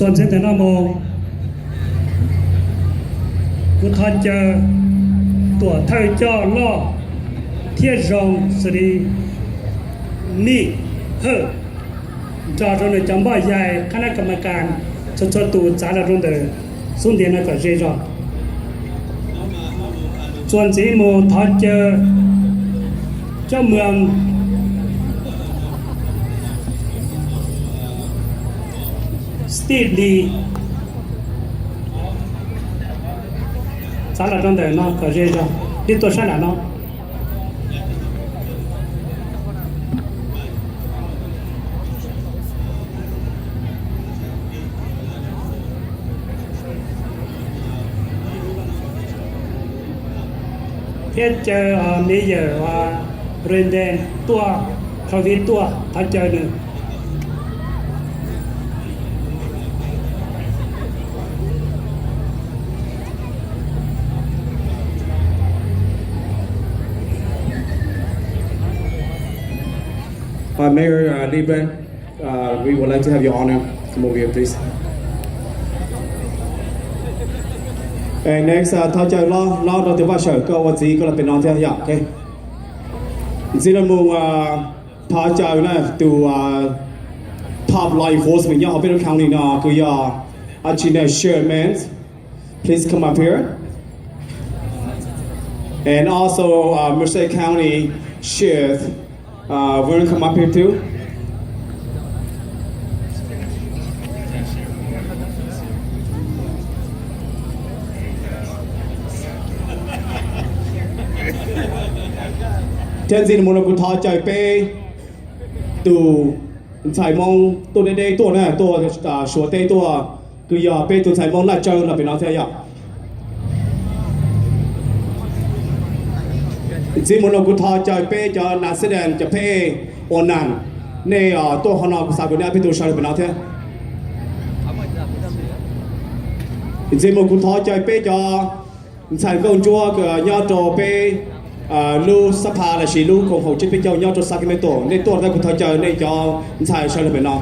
Txuas ntxiv ntawm no mus, kuv thov caw tuam thawj coj loj thiab zoo xws li Mij Hawj nrog rau nws cov npoj yaig qhab nab ka ma kas txhua txhua tus txav los rau ntawm xub ntiag no kom ze zog. Txuas ntxiv mus thov caw coj muag Steve Lee txav los rau ntawm no kom ze zog, li tuaj sab nram no. Thiab caw me yawm Renden tuaj, Covid tuaj, thov caw nws. Hi, Mayor uh, Lieben, uh, we would like to have your honor. Come over here, please. And next, uh, thov caw hlob, hlob rau tus vaj sawm koj ua txiv koj los pem no thiab yom. Ntxiv los mus thov caw na tus top law enforcement nyob hauv peb lub county no kuj yog Achina Sherman. Please come up here. And also uh, Merced County Sheriff uh, Vern, come up here too. Thiab ntxiv mus no kuv thov caw peb tus ntxhais Hmoob tuaj deb deb tuaj na, tuaj Suav teb tuaj, kuj yog peb tus ntxhais Hmoob Laj Tsawb los pem no thiab yom. Ntxiv mus no kuv thov caw peb cov nas xib dees cov pheb ua nas, nej tuaj qhov no kuv xav kom nej peb tus sawv los pem no thiab. Ntxiv mus kuv thov caw peb cov ntxhais nkauj ntsuab nyob rau peb lub xab pha los sis lub koom haum tsib peb caug nyob rau Sacramento, nej tuaj thiab kuv thov caw nej cov ntxhais sawv los pem no.